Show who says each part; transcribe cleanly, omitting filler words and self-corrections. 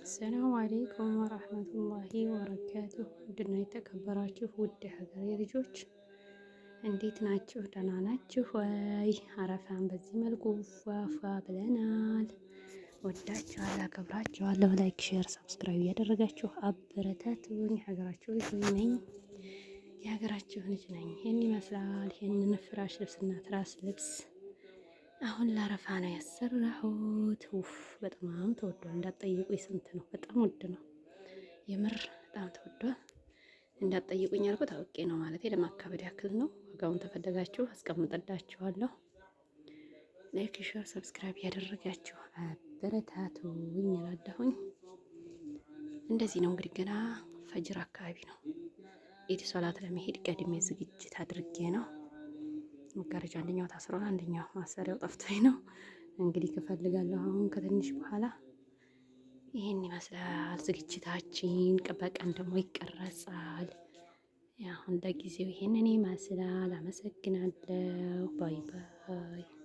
Speaker 1: السلام عليكم ورحمة الله وبركاته። ውድና የተከበራችሁ ውድ ሀገሬ ልጆች እንዴት ናችሁ? ደህና ናችሁ ወይ? አረፋን በዚህ መልኩ ፏፏ ብለናል። ወዳችኋለሁ፣ አከብራችኋለሁ። Like፣ share፣ subscribe እያደረጋችሁ አበረታቱኝ። ሀገራችሁ ልጅ ነኝ፣ የሀገራችሁ ልጅ ነኝ። ይህን ይመስላል። ይህንን ፍራሽ ልብስና ትራስ ልብስ አሁን ላረፋ ነው ያሰራሁት። ውፍ በጣም ተወዷል። እንዳትጠይቁኝ ስንት ነው? በጣም ውድ ነው። የምር በጣም ተወዷል። እንዳትጠይቁኝ ያልኩት አውቄ ነው ማለት ለማካበድ ያክል ነው። ዋጋውን ተፈለጋችሁ አስቀምጥላችኋለሁ። Like፣ share፣ subscribe ያደረጋችሁ አበረታቱኝ እላለሁኝ። እንደዚህ ነው እንግዲህ ገና ፈጅር አካባቢ ነው ኢድ ሶላት ለመሄድ ቀድሜ ዝግጅት አድርጌ ነው። መጋረጃ አንደኛው ታስሯል፣ አንደኛው ማሰሪያው ጠፍቶኝ ነው። እንግዲህ እፈልጋለሁ አሁን ከትንሽ በኋላ። ይህን ይመስላል ዝግጅታችን። በቀን ደግሞ ይቀረጻል። አሁን ለጊዜው ይህንን ይመስላል። አመሰግናለሁ። Bye bye።